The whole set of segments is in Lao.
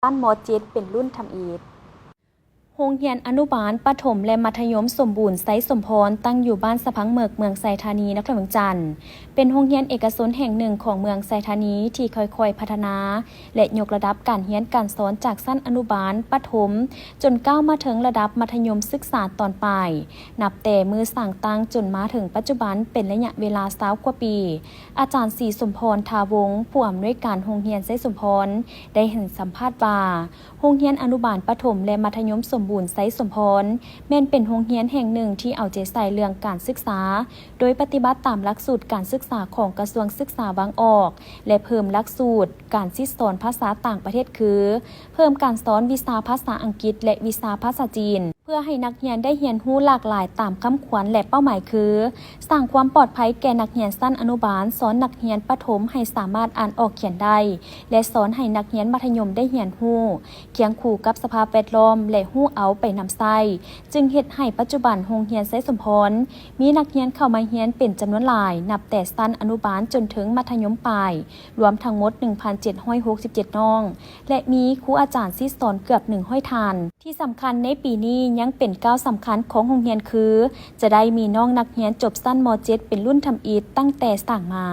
ຊັ້ນ ມ.ເຈັດ ເປັນລຸ້ນທຳອິດ. ໂຮງຮຽນອະນຸບານ, ປະຖົມ ແລະ ມັດທະຍົມສົມບູນໄຊສົມພອນ ຕັ້ງຢູ່ບ້ານສະພັງເໝິກ, ເມືອງໄຊທານີ, ນະຄອນຫຼວງວຽງຈັນ ເປັນໂຮງຮຽນເອກະຊົນແຫ່ງໜຶ່ງຂອງເມືອງໄຊທານີ ທີ່ຄ່ອຍໆພັດທະນາ ແລະ ຍົກລະດັບການຮຽນການສອນຈາກຊັ້ນອະນຸບານ, ປະຖົມ ຈົນກ້າວມາເຖິງລະດັບມັດທະຍົມສຶກສາຕອນປາຍ, ນັບແຕ່ມື້ສ້າງຕັ້ງຈົນມາເຖິງປັດຈຸບັນເປັນໄລຍະເວລາຊາວກວ່າປີ. ອາຈານ ສີສົມພອນ ທາວົງ ຜູ້ອຳນວຍການໂຮງຮຽນໄຊສົມພອນ ໄດ້ໃຫ້ສຳພາດວ່າ ໂຮງຮຽນອະນຸບານ, ປະຖົມ ແລະ ມັດທະຍົມສົມບູນໄຊສົມພອນ ແມ່ນເປັນໂຮງຮຽນແຫ່ງໜຶ່ງທີ່ເອົາໃຈໃສ່ເລື່ອງການສຶກສາ, ໂດຍປະຕິບັດຕາມຫຼັກສູດການສຶກສາຂອງກະຊວງສຶກສາວາງອອກ ແລະ ເພີ່ມຫຼັກສູດການສິດສອນພາສາຕ່າງປະເທດ ຄື ເພີ່ມການສອນວິຊາພາສາອັງກິດ ແລະ ວິຊາພາສາຈີນ ເພື່ອໃຫ້ນັກຮຽນໄດ້ຮຽນຮູ້ຫຼາກຫຼາຍຕາມຄຳຂວັນ ແລະ ເປົ້າໝາຍຄື ສ້າງຄວາມປອດໄພແກ່ນັກຮຽນຊັ້ນອະນຸບານ, ສອນນັກຮຽນປະຖົມໃຫ້ສາມາດອ່ານອອກຂຽນໄດ້ ແລະ ສອນໃຫ້ນັກຮຽນມັດທະຍົມໄດ້ຮຽນຮູ້ຄຽງຄູ່ກັບສະພາບແວດລ້ອມ ແລະ ຮູ້ເອົາໄປນຳໃຊ້, ຈຶ່ງເຮັດໃຫ້ປັດຈຸບັນໂຮງຮຽນໄຊສົມພອນ ມີນັກຮຽນເຂົ້າມາຮຽນເປັນຈຳນວນຫຼາຍ, ນັບແຕ່ຊັ້ນອະນຸບານຈົນເຖິງມັດທະຍົມປາຍ, ລວມທັງໝົດ ໜຶ່ງພັນເຈັດຮ້ອຍຫົກສິບເຈັດ ນ້ອງ ແລະ ມີຄູອາຈານສິດສອນເກືອບ ໜຶ່ງຮ້ອຍ ທ່ານ. ທີ່ສຳຄັນໃນປີນີ້ຍັງເປັນກ້າວສຳຄັນຂອງໂຮງຮຽນ ຄື ຈະໄດ້ມີນ້ອງນັກຮຽນຈົບຊັ້ນ ມ.ເຈັດ ເປັນລຸ້ນທຳອິດຕັ້ງແຕ່ສ້າງມາ.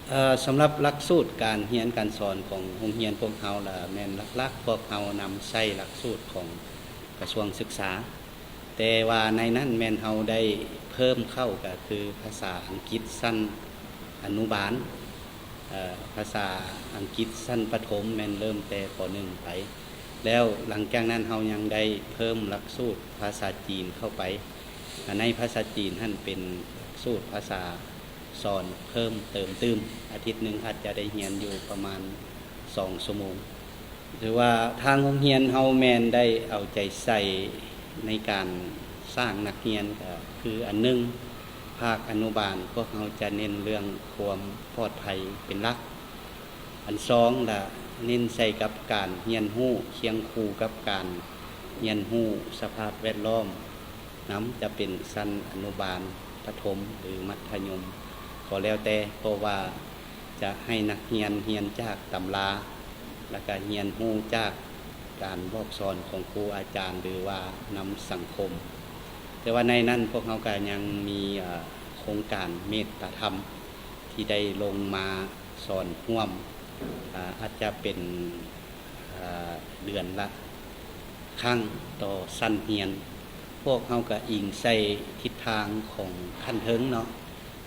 ເອີ ສຳລັບຫຼັກສູດການຮຽນການສອນຂອງໂຮງຮຽນພວກເຮົາລະແມ່ນຫຼັກໆ ພວກເຮົານຳໃຊ້ຫຼັກສູດຂອງກະຊວງສຶກສາ, ແຕ່ວ່າໃນນັ້ນແມ່ນເຮົາໄດ້ເພີ່ມເຂົ້າ ກະຄືພາສາອັງກິດຊັ້ນອະນຸບານ, ເອີ ພາສາອັງກິດຊັ້ນປະຖົມແມ່ນເລີ່ມແຕ່ ປໍໜຶ່ງ ໄປ, ແລ້ວຫຼັງຈາກນັ້ນເຮົາຍັງໄດ້ເພີ່ມຫຼັກສູດພາສາຈີນເຂົ້າໄປ. ໃນພາສາຈີນຫັ້ນເປັນຫຼັກສູດພາສາ ສອນເພີ່ມເຕີມຕື່ມ, ອາທິດໜຶ່ງອາດຈະໄດ້ຮຽນຢູ່ປະມານສອງຊົ່ວໂມງ. ຖືວ່າທາງໂຮງຮຽນເຮົາແມ່ນໄດ້ເອົາໃຈໃສ່ໃນການສ້າງນັກຮຽນ, ກໍຄືອັນໜຶ່ງ ພາກອະນຸບານ ພວກເຮົາຈະເນັ້ນເລື່ອງຄວາມປອດໄພເປັນຫຼັກ, ອັນສອງລະເນັ້ນໃສ່ກັບການຮຽນຮູ້ຄຽງຄູ່ກັບການຮຽນຮູ້ສະພາບແວດລ້ອມ. ນຳຈະເປັນຊັ້ນອະນຸບານ, ປະຖົມ ຫຼື ມັດທະຍົມ ກໍແລ້ວແຕ່, ເພາະວ່າຈະໃຫ້ນັກຮຽນຮຽນຈາກຕຳລາ ແລ້ວກະຮຽນຮູ້ຈາກການບອກສອນຂອງຄູອາຈານ ຫຼືວ່ານຳສັງຄົມ. ແຕ່ວ່າໃນນັ້ນພວກເຮົາກະຍັງມີ ເອີ ໂຄງການເມດຕາທຳ ທີ່ໄດ້ລົງມາສອນຮ່ວມ, ອາ ອາດຈະເປັນ ເອີ ເດືອນລະຄັ້ງຕໍ່ຊັ້ນຮຽນ. ພວກເຮົາກະອີງໃສ່ທິດທາງຂອງຂັ້ນເທິງເນາະ,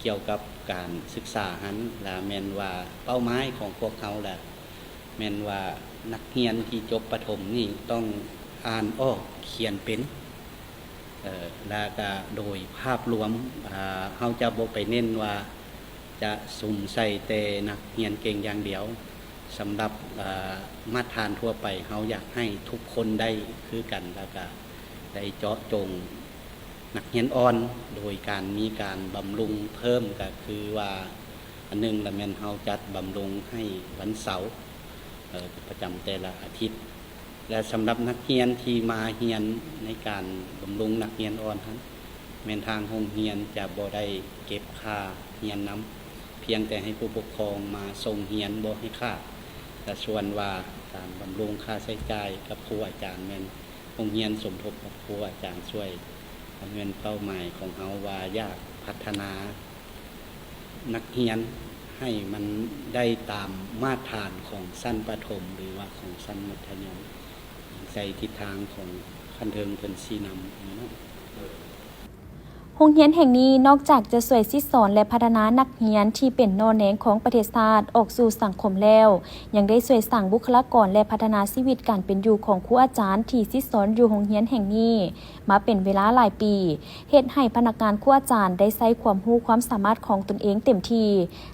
ກ່ຽວກັບການສຶກສາຫັ້ນລະແມ່ນວ່າເປົ້າໝາຍຂອງພວກເຮົາລະແມ່ນວ່ານັກຮຽນທີ່ຈົບປະຖົມນີ້ຕ້ອງອ່ານອອກຂຽນເປັນ. ເອີ ແລ້ວກະໂດຍພາບລວມ ເຮົາຈະບໍ່ໄປເນັ້ນວ່າຈະສຸມໃສ່ແຕ່ນັກຮຽນເກັ່ງຢ່າງດຽວ. ສຳລັບ ເອີ ມາດຖານທົ່ວໄປ ເຮົາຢາກໃຫ້ທຸກຄົນໄດ້ຄືກັນ ແລ້ວກະໄດ້ເຈາະຈົງນັກຮຽນອ່ອນ ໂດຍການມີການບຳລຸງເພີ່ມ ກະຄືວ່າ ອັນໜຶ່ງລະແມ່ນເຮົາຈັດບຳລຸງໃຫ້ວັນເສົາ ເອີ ປະຈຳແຕ່ລະອາທິດ. ແລະ ສຳລັບນັກຮຽນທີ່ມາຮຽນໃນການບຳລຸງນັກຮຽນອ່ອນຫັ້ນ ແມ່ນທາງໂຮງຮຽນຈະບໍ່ໄດ້ເກັບຄ່າຮຽນນຳ, ພຽງແຕ່ໃຫ້ຜູ້ປົກຄອງມາສົ່ງຮຽນບໍ່ໃຫ້ຂາດ. ແລະ ສ່ວນວ່າການບຳລຸງຄ່າໃຊ້ຈ່າຍກັບຄູອາຈານ ແມ່ນໂຮງຮຽນສົມທົບກັບຄູອາຈານຊ່ວຍ. ອັນນີ້ແມ່ນເປົ້າໝາຍຂອງເຮົາວ່າຢາກພັດທະນາ ນັກຮຽນໃຫ້ມັນໄດ້ຕາມມາດຖານຂອງຊັ້ນປະຖົມ ຫຼືວ່າຂອງຊັ້ນມັດທະຍົມ, ໃສ່ທິດທາງຂອງຂັ້ນເທິງເພິ່ນຊີ້ນຳ. ໂຮງຮຽນແຫ່ງນີ້ນອກຈາກຈະຊ່ວຍສິດສອນ ແລະ ພັດທະນານັກຮຽນທີ່ເປັນໜໍ່ແໜງຂອງປະເທດຊາດອອກສູ່ສັງຄົມແລ້ວ, ຍັງໄດ້ຊ່ວຍສ້າງບຸກຄະລາກອນ ແລະ ພັດທະນາຊີວິດການເປັນຢູ່ຂອງຄູອາຈານທີ່ສິດສອນຢູ່ໂຮງຮຽນແຫ່ງນີ້ ມາເປັນເວລາຫຼາຍປີ, ເຮັດໃຫ້ພະນັກງານຄູອາຈານໄດ້ໃຊ້ຄວາມຮູ້ຄວາມສາມາດຂອງຕົນເອງເຕັມທີ່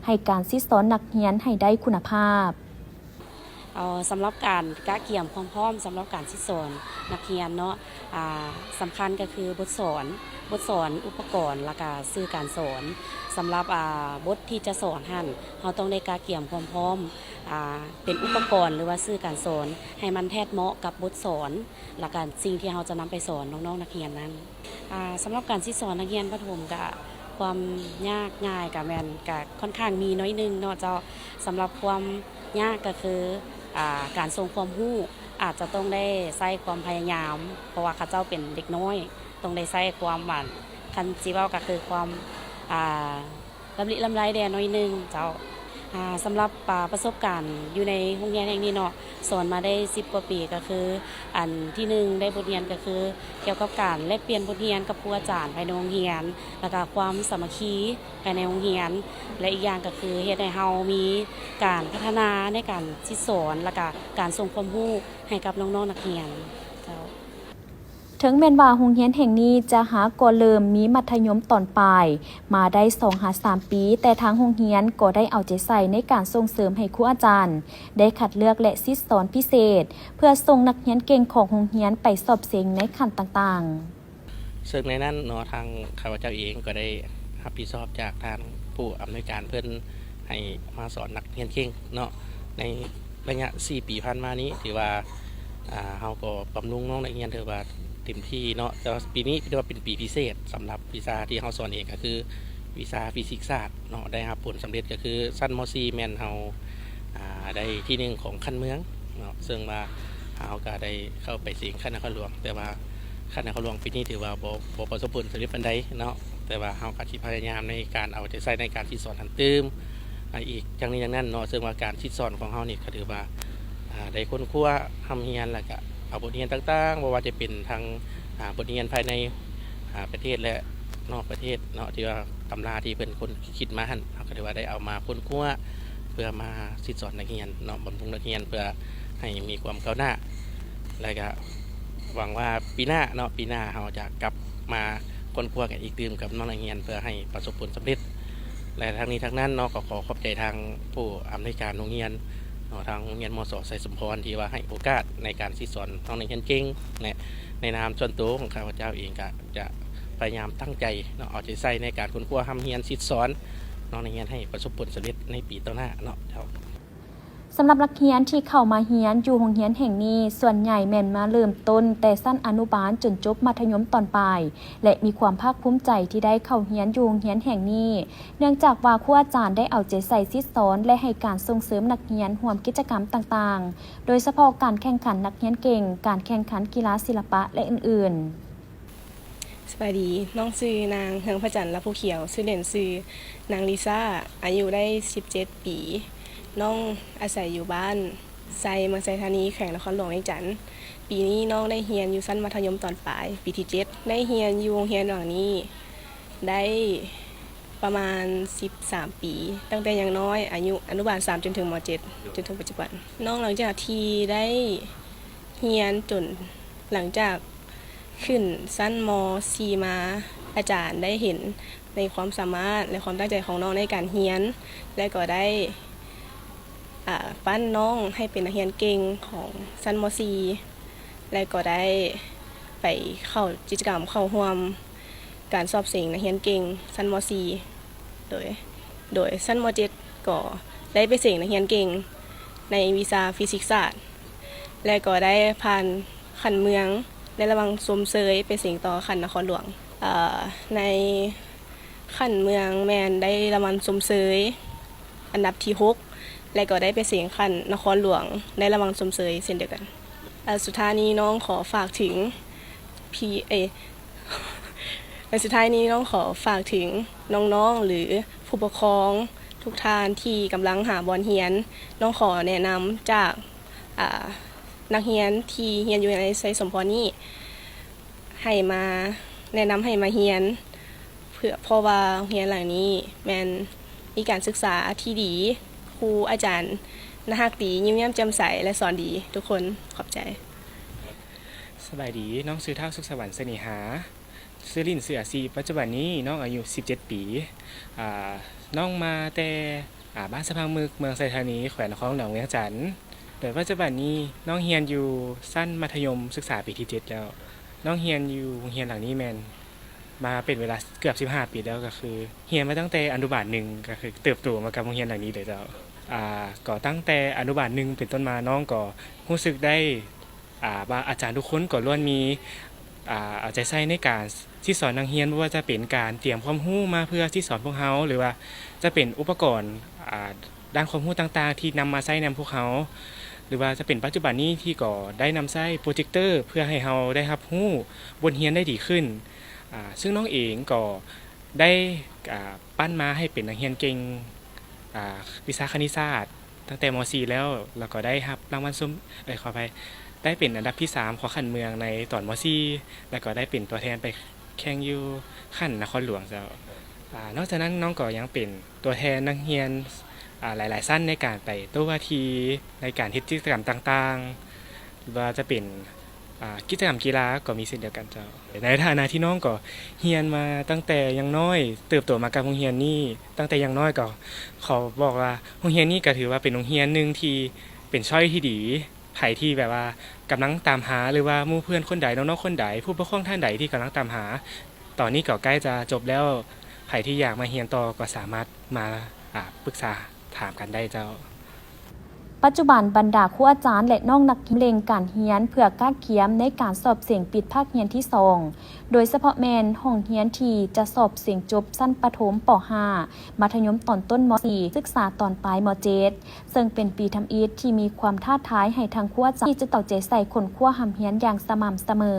ໃຫ້ການສິດສອນນັກຮຽນໃຫ້ໄດ້ຄຸນນະພາບ. ເອີ່ ສຳລັບການກະກຽມຄວາມພ້ອມສຳລັບການສິດສອນນັກຮຽນເນາະ, ອາ ສຳຄັນກໍຄືບົດສອນ, ບົດສອນ, ອຸປະກອນ ແລ້ວກະສື່ການສອນ. ສຳລັບ ອາ ບົດທີ່ຈະສອນຫັ້ນ ເຮົາຕ້ອງໄດ້ກະກຽມຄວາມພ້ອມ ອາ ເປັນອຸປະກອນ ຫຼືວ່າສື່ການສອນ ໃຫ້ມັນແທດເໝາະກັບບົດສອນ ແລ້ວກະສິ່ງທີ່ເຮົາຈະນຳໄປສອນນ້ອງໆນັກຮຽນນັ້ນ. ອາ ສຳລັບການສິດສອນນັກຮຽນປະຖົມກະ ຄວາມຍາກງ່າຍກະແມ່ນ ກະຂ້ອນຂ້າງມີໜ້ອຍໜຶ່ງເນາະເຈົ້າ. ສຳລັບຄວາມຍາກກະຄື ອ່າ ການສົ່ງຄວາມຮູ້ອາດຈະຕ້ອງໄດ້ໃຊ້ຄວາມພະຍາຍາມ ເພາະວ່າເຂົາເຈົ້າເປັນເດັກນ້ອຍ ຕ້ອງໄດ້ໃຊ້ຄວາມ ອັນ ຄັນຊິເວົ້າກໍຄືຄວາມ ອ່າ ລຳລິລຳໄລແດ່ໜ້ອຍໜຶ່ງເຈົ້າ. ອ່າ ສຳລັບ ອ່າ ປະສົບການຢູ່ໃນໂຮງຮຽນແຫ່ງນີ້ເນາະ ສອນມາໄດ້ສິບກວ່າປີ ກໍຄື ອັນທີໜຶ່ງ ໄດ້ບົດຮຽນກໍຄືກ່ຽວກັບການແລກປ່ຽນບົດຮຽນກັບຄູອາຈານພາຍໃນໂຮງຮຽນ ແລ້ວກໍຄວາມສາມັກຄີ ພາຍໃນໂຮງຮຽນ ແລະ ອີກຢ່າງກໍຄືເຮັດໃຫ້ເຮົາມີການພັດທະນາໃນການສິດສອນ ແລ້ວກະການສົ່ງຄວາມຮູ້ໃຫ້ກັບນ້ອງໆນັກຮຽນເຈົ້າ. ເຖິງແມ່ນວ່າໂຮງຮຽນແຫ່ງນີ້ຈະຫາກໍເລີ່ມມີມັດທະຍົມຕອນປາຍມາໄດ້ສອງຫາສາມປີ, ແຕ່ທາງໂຮງຮຽນກໍໄດ້ເອົາໃຈໃສ່ໃນການສົ່ງເສີມໃຫ້ຄູອາຈານໄດ້ຄັດເລືອກ ແລະ ສິດສອນພິເສດ ເພື່ອສົ່ງນັກຮຽນເກັ່ງຂອງໂຮງຮຽນໄປສອບເສັງໃນຂັ້ນຕ່າງໆ. ເຊິ່ງໃນນັ້ນເນາະ ທາງຂ້າພະເຈົ້າເອງກໍໄດ້ຮັບຜິດຊອບຈາກທາງຜູ້ອຳນວຍການເພິ່ນ ໃຫ້ມາສອນນັກຮຽນເກັ່ງເນາະ ໃນໄລຍະສີ່ປີຜ່ານມານີ້ ຖືວ່າ ອ່າ ເຮົາກໍບຳລຸງນ້ອງນັກຮຽນຖືວ່າເຕັມທີ່ເນາະ ແຕ່ວ່າປີນີ້ຖືວ່າເປັນປີພິເສດ ສຳລັບວິຊາທີ່ເຮົາສອນເອງກໍຄືວິຊາຟີຊິກສາດເນາະ ໄດ້ຮັບຜົນສຳເລັດກໍຄືຊັ້ນ ມ.ສີ່ ແມ່ນເຮົາ ອ່າ ໄດ້ທີໜຶ່ງຂອງຂັ້ນເມືອງເນາະ ເຊິ່ງວ່າເຮົາກໍໄດ້ເຂົ້າໄປເສັງຂັ້ນນະຄອນຫຼວງ ແຕ່ວ່າຂັ້ນນະຄອນຫຼວງປີນີ້ຖືວ່າບໍ່ ບໍ່ປະສົບຜົນສຳເລັດປານໃດເນາະ ແຕ່ວ່າເຮົາກໍຊິພະຍາຍາມໃນການເອົາໃຈໃສ່ໃນການສິດສອນຫັ້ນຕື່ມ ອ່າ ອີກຢ່າງນີ້ຢ່າງນັ້ນເນາະ ເຊິ່ງວ່າການສິດສອນຂອງເຮົານີ້ກໍຖືວ່າ ອ່າ ໄດ້ຄົ້ນຄວ້າຮ່ຳຮຽນ ແລ້ວກະເອົາບົດຮຽນຕ່າງໆ ບໍ່ວ່າຈະເປັນທັງ ອ່າ ບົດຮຽນພາຍໃນ ອ່າ ປະເທດ ແລະ ນອກປະເທດເນາະ ທີ່ວ່າຕຳລາທີ່ເພິ່ນຄົ້ນຄິດມາຫັ້ນ ເຮົາກໍຖືວ່າໄດ້ເອົາມາຄົ້ນຄວ້າ ເພື່ອມາສິດສອນນັກຮຽນເນາະ ບຳລຸງນັກຮຽນ ເພື່ອໃຫ້ມີຄວາມກ້າວໜ້າ ແລ້ວກະຫວັງວ່າປີໜ້າເນາະ ປີໜ້າເຮົາຈະກັບມາຄົ້ນຄວ້າກັນອີກຕື່ມກັບນ້ອງນັກຮຽນ ເພື່ອໃຫ້ປະສົບຜົນສຳເລັດ ແລະ ທັງນີ້ທັງນັ້ນເນາະ ກໍຂໍຂອບໃຈທາງຜູ້ອຳນວຍການໂຮງຮຽນເນາະ ທາງໂຮງຮຽນ ມສ ໄຊສົມພອນ ທີ່ວ່າໃຫ້ໂອກາດໃນການສິດສອນນ້ອງນັກຮຽນເກັ່ງ ແລະ ໃນນາມສ່ວນໂຕຂອງຂ້າພະເຈົ້າເອງ ກະຈະພະຍາຍາມຕັ້ງໃຈເນາະ ເອົາໃຈໃສ່ໃນການຄົ້ນຄວ້າຮ່ຳຮຽນສິດສອນນ້ອງນັກຮຽນໃຫ້ປະສົບຜົນສຳເລັດໃນປີຕໍ່ໜ້າເນາະເຈົ້າ. ສຳລັບນັກຮຽນທີ່ເຂົ້າມາຮຽນຢູ່ໂຮງຮຽນແຫ່ງນີ້ ສ່ວນໃຫຍ່ແມ່ນມາເລີ່ມຕົ້ນແຕ່ຊັ້ນອະນຸບານຈົນຈົບມັດທະຍົມຕອນປາຍ ແລະ ມີຄວາມພາກພູມໃຈທີ່ໄດ້ເຂົ້າຮຽນຢູ່ໂຮງຮຽນແຫ່ງນີ້ ເນື່ອງຈາກວ່າຄູອາຈານໄດ້ເອົາໃຈໃສ່ສິດສອນ ແລະ ໃຫ້ການສົ່ງເສີມນັກຮຽນຮ່ວມກິດຈະກຳຕ່າງໆ ໂດຍສະເພາະການແຂ່ງຂັນນັກຮຽນເກັ່ງ, ການແຂ່ງຂັນກິລາສິລະປະ ແລະ ອື່ນໆ. ສະບາຍດີ, ນ້ອງຊື່ນາງ ເຮືອງພະຈັນ ລະພູຂຽວ, ຊື່ຫຼິ້ນຊື່ນາງລິຊາ, ອາຍຸໄດ້ສິບເຈັດປີ. ນ້ອງອາໄສຢູ່ບ້ານໄຊ ເມືອງໄຊທານີ, ແຂວງນະຄອນຫຼວງວຽງຈັນ. ປີນີ້ນ້ອງໄດ້ຮຽນຢູ່ຊັ້ນມັດທະຍົມຕອນປາຍ, ປີທີເຈັດ. ໄດ້ຮຽນຢູ່ໂຮງຮຽນຫຼັງນີ້ໄດ້ປະມານສິບສາມປີ, ຕັ້ງແຕ່ຍັງນ້ອຍ, ອາຍຸອະນຸບານສາມ ຈົນເຖິງ ມ.ເຈັດ ຈົນເຖິງປັດຈຸບັນ. ນ້ອງຫຼັງຈາກທີ່ໄດ້ຮຽນຈົນ ຫຼັງຈາກ ຂຶ້ນຊັ້ນ ມ.ສີ່ ມາ, ອາຈານໄດ້ເຫັນໃນຄວາມສາມາດ ແລະ ຄວາມຕັ້ງໃຈຂອງນ້ອງໃນການຮຽນ ແລະ ກໍໄດ້ ອາ ປັ້ນນ້ອງໃຫ້ເປັນນັກຮຽນເກັ່ງຂອງຊັ້ນ ມ.ສີ່ ແລະ ກໍໄດ້ໄປເຂົ້າກິດຈະກຳ ເຂົ້າຮ່ວມການສອບເສັງນັກຮຽນເກັ່ງຊັ້ນ ມ.ສີ່ ໂດຍ ໂດຍຊັ້ນ ມ.ເຈັດ ກໍໄດ້ໄປເສັງນັກຮຽນເກັ່ງໃນວິຊາຟີຊິກສາດ ແລະ ກໍໄດ້ຜ່ານຂັ້ນເມືອງ ໄດ້ລາງວັນຊົມເຊີຍໄປເສັງຕໍ່ຂັ້ນນະຄອນຫຼວງ. ເອີ ໃນຂັ້ນເມືອງແມ່ນໄດ້ລາງວັນຊົມເຊີຍອັນດັບທີຫົກ ແລະ ກໍໄດ້ໄປເສັງຂັ້ນນະຄອນຫຼວງ ໄດ້ລາງວັນຊົມເຊີຍເຊັ່ນດຽວກັນ. ແລະ ສຸດທ້າຍນີ້ນ້ອງຂໍຝາກເຖິງພີ່ ເອີ ແລະ ສຸດທ້າຍນີ້ນ້ອງຂໍຝາກເຖິງນ້ອງໆ ຫຼື ຜູ້ປົກຄອງທຸກທ່ານທີ່ກຳລັງຫາບ່ອນຮຽນ. ນ້ອງຂໍແນະນຳຈາກ ອາ ນັກຮຽນທີ່ຮຽນຢູ່ໃນໄຊສົມພອນນີ້ ໃຫ້ມາ ແນະນຳໃຫ້ມາຮຽນ ເພື່ອ ເພາະວ່າໂຮງຮຽນຫຼັງນີ້ແມ່ນມີການສຶກສາທີ່ດີ, ຄູອາຈານໜ້າຮັກດີ, ຍິ້ມແຍ້ມແຈ່ມໃສ ແລະ ສອນດີ. ທຸກຄົນ ຂອບໃຈ. ສະບາຍດີ, ນ້ອງຊື່ທ້າວ ສຸກສະຫວັນ ເສນີຫາ, ຊື່ຫຼິ້ນຊື່ອາຊີ, ປັດຈຸບັນນີ້ນ້ອງອາຍຸສິບເຈັດປີ. ອາ ນ້ອງມາແຕ່ ອາ ບ້ານສະພັງເໝິກ, ເມືອງໄຊທານີ, ແຂວງນະຄອນຫຼວງວຽງຈັນ. ໂດຍປັດຈຸບັນນີ້ນ້ອງຮຽນຢູ່ຊັ້ນມັດທະຍົມສຶກສາປີທີເຈັດແລ້ວ. ນ້ອງຮຽນຢູ່ໂຮງຮຽນຫຼັງນີ້ແມ່ນມາເປັນເວລາເກືອບສິບຫ້າປີແລ້ວ, ກໍຄືຮຽນມາຕັ້ງແຕ່ອະນຸບານໜຶ່ງ, ກໍຄືເຕີບໂຕມາກັບໂຮງຮຽນຫຼັງນີ້ເລີຍເຈົ້າ. ອາ ກໍຕັ້ງແຕ່ອະນຸບານໜຶ່ງເປັນຕົ້ນມາ, ນ້ອງກໍຮູ້ສຶກໄດ້ ອາ ວ່າອາຈານທຸກຄົນກໍລ້ວນມີ ອາ ເອົາໃຈໃສ່ໃນການສິດສອນນັກຮຽນ, ບໍ່ວ່າຈະເປັນການຕຽມຄວາມຮູ້ມາເພື່ອສິດສອນພວກເຮົາ ຫຼືວ່າຈະເປັນອຸປະກອນ ອາ ດ້ານຄວາມຮູ້ຕ່າງໆ ທີ່ນຳມາໃຊ້ນຳພວກເຮົາ. ຫຼືວ່າຈະເປັນປັດຈຸບັນນີ້ທີ່ກໍໄດ້ນຳໃຊ້ໂປຣເຈັກເຕີເພື່ອໃຫ້ເຮົາໄດ້ຮັບຮູ້ບົດຮຽນໄດ້ດີຂຶ້ນ. ອາ ເຊິ່ງນ້ອງເອງກໍໄດ້ ອາ ປັ້ນມາໃຫ້ເປັນນັກຮຽນເກັ່ງ ອາ ວິຊາຄະນິດສາດຕັ້ງແຕ່ ມ.ສີ່ ແລ້ວ ແລ້ວກໍໄດ້ຮັບລາງວັນຊົມ ເອີຍ ຂໍອະໄພ ໄດ້ເປັນອັນດັບທີສາມຂອງຂັ້ນເມືອງໃນຕອນ ມ.ສີ່ ແລ້ວກໍໄດ້ເປັນຕົວແທນໄປແຂ່ງຢູ່ຂັ້ນນະຄອນຫຼວງເຈົ້າ. ອາ ນອກຈາກນັ້ນນ້ອງກໍຍັງເປັນຕົວແທນນັກຮຽນ ອາ ຫຼາຍໆຊັ້ນໃນການໄປໂຕ້ວາທີ ໃນການເຮັດກິດຈະກຳຕ່າງໆ ຫຼືວ່າຈະເປັນ ອາ ກິດຈະກຳກິລາກໍມີເຊັ່ນດຽວກັນເຈົ້າ. ໃນຖານະທີ່ນ້ອງກໍຮຽນມາຕັ້ງແຕ່ຍັງນ້ອຍ ເຕີບໂຕມາກັບໂຮງຮຽນນີ້ ຕັ້ງແຕ່ຍັງນ້ອຍກໍຂໍບອກວ່າໂຮງຮຽນນີ້ກໍຖືວ່າເປັນໂຮງຮຽນໜຶ່ງທີ່ເປັນຊ້ອຍທີ່ດີ. ໃຜທີ່ແບບວ່າກຳລັງຕາມຫາ ຫຼືວ່າໝູ່ເພື່ອນຄົນໃດ ນ້ອງໆຄົນໃດ ຜູ້ປົກຄອງທ່ານໃດທີ່ກຳລັງຕາມຫາ ຕອນນີ້ກໍໃກ້ຈະຈົບແລ້ວ ໃຜທີ່ຢາກມາຮຽນຕໍ່ກໍສາມາດມາ ອາ ປຶກສາຖາມກັນໄດ້ເຈົ້າ. ປັດຈຸບັນບັນດາຄູອາຈານ ແລະ ນ້ອງນັກຮຽນເລັ່ງການຮຽນເພື່ອກະກຽມໃນການສອບເສັງປິດພາກຮຽນທີສອງ ໂດຍສະເພາະແມ່ນຫ້ອງຮຽນທີ່ຈະສອບເສັງຈົບຊັ້ນປະຖົມ ປໍຫ້າ ມັດທະຍົມຕອນຕົ້ນ ມໍສີ່ ສຶກສາຕອນປາຍ ມໍເຈັດ ເຊິ່ງເປັນປີທຳອິດທີ່ມີຄວາມທ້າທາຍໃຫ້ທັງຄູອາຈານທີ່ຈະເອົາໃຈໃສ່ຄົ້ນຄວ້າຮ່ຳຮຽນຢ່າງສະໝ່ຳສະເໝີ.